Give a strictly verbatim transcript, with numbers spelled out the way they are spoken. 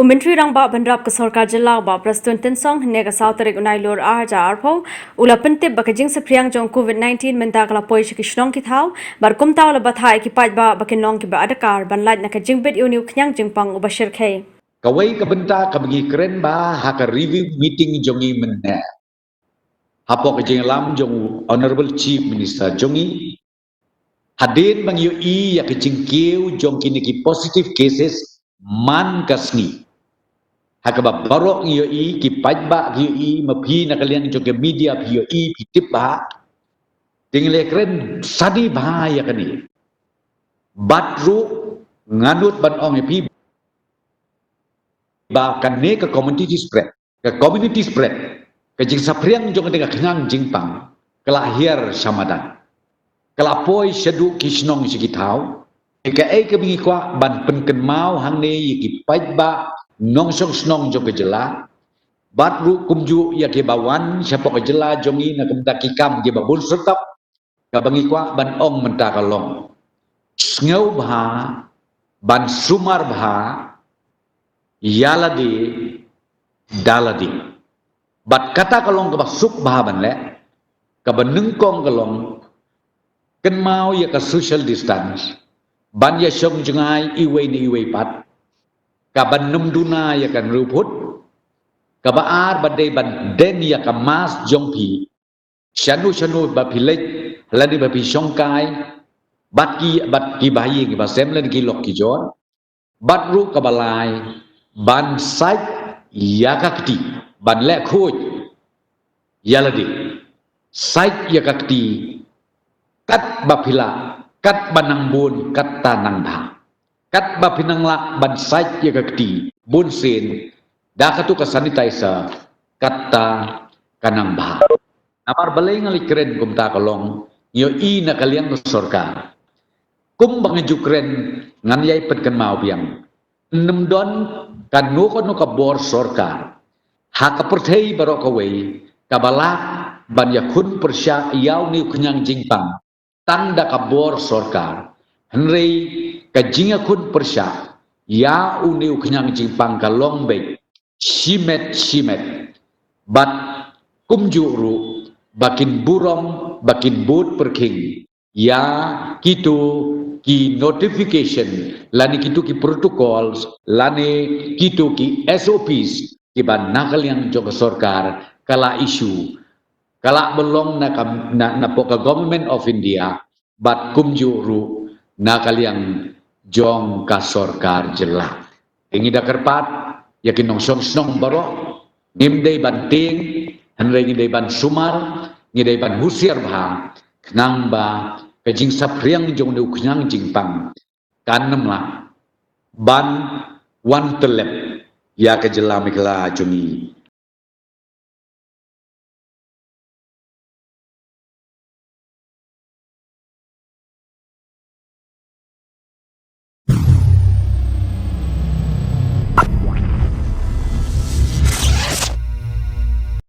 U Myntri Rangbah Bynrap ka Sorkar Jylla, u Bah Prestone Tynsong, hynne ka saw tarik u Nailur ar hajar arphew, u la pyntip ba ka jingsaphriang jong u Covid nineteen mynta ka la poi sha ki shnong ki thaw, bad kumta u la batai ïa ki paidbah ba kin long kiba adkar ban lait na ka jingbit ïa une u khñiang jingpang uba shyrkhei. Kawei ka bynta kaba ngi kren bha ha ka review meeting jong ngi mynne, hapoh ka jingïalam jong u Honorable Chief Minister jong ngi, hadien ba ngi ïohi ïa ka jingkiew jong kine ki positive cases man ka sngi, ha kaba baroh ngi ïohi, ki paidbah ki ïohi, ma phi na ka liang jong ka media phi ïohi, phi tip bha. Te ngi la kren sadi bha ïa kane. Bad ruh nga nud ban ong ïa phi ba kane ka community spread, ka community spread, ka jingsaphriang jong kane ka khñiang jingpang ka la hiar sha madan, ka la poi shaduh ki shnong sha ki thaw. Te kaei kaba ngi kwah ban pynkynmaw hangne ïa ki paidbah nongshong shnong jong ka jylla, bad ruh kumjuh ïa kiba wan shapoh ka jylla jong ngi na ka bynta ki kam kiba bun syrtap, kaba ngi kwah ban ong mynta ka long: Sngew bha, ban sumar bha, ïa lade da lade. Bad kata ka long kaba suk bha ban leh. Kaba nyngkong ka long, kynmaw ïa ka social distance, ban ïa shong jngai iwei na iwei pat, ka ban ym duna ïa ka hynriew phut. Kaba ar, ba dei ban den ïa ka mask jong phi shano shano ba phi leit, lane ba phi shongkai, bad ki, bad ki bahaïing ki bahasem lane ki lok ki jor. Bad ruh kaba lai, ban sait ïa ka kti, ban leh khuid ïa lade. Sait ïa ka kti katba phi lah, katba nang bun katta nang bha. Katba phi nang lah ban sait ïa ka kti bunsien da katu ka sanitizer, katta ka nang bha. Namar balei nga la kren kumta ka long, ngi ïohi na ka liang ka sorkar, kumba nga ju kren, ngan ïai pynkynmaw biang. Ym don kano kano ka bor sorkar ha ka pyrthei baroh kawei kaba lah ban ïakhun pyrshah ïa une u khñiang jingpang tang da ka bor sorkar. Hynrei ka jingïakhun pyrshah ïa une u khñiang jingpang ka long beit shimet shimet. Bad kumjuh ruh ba kin burom, ba kin bud pyrkhing ïa kitu ki notification, lane kitu ki protocols, lane kitu ki S O Ps kiba na ka liang jong ka sorkar ka la issue, ka la ba long na ka, na, napoh ka Government of India, bad kumjuh ruh na ka liang jong ka sorkar jylla. Te ngi da kyrpad ïa ki nongshong shnong baroh, ngim dei ban tieng, hynrei ngi dei ban sumar, ngi dei ban husiar bha, khnang ba ka jingsaphriang jong une u khñiang jingpang kan ym lah ban wan tyllep ïa ka jylla Meghalaya jong ngi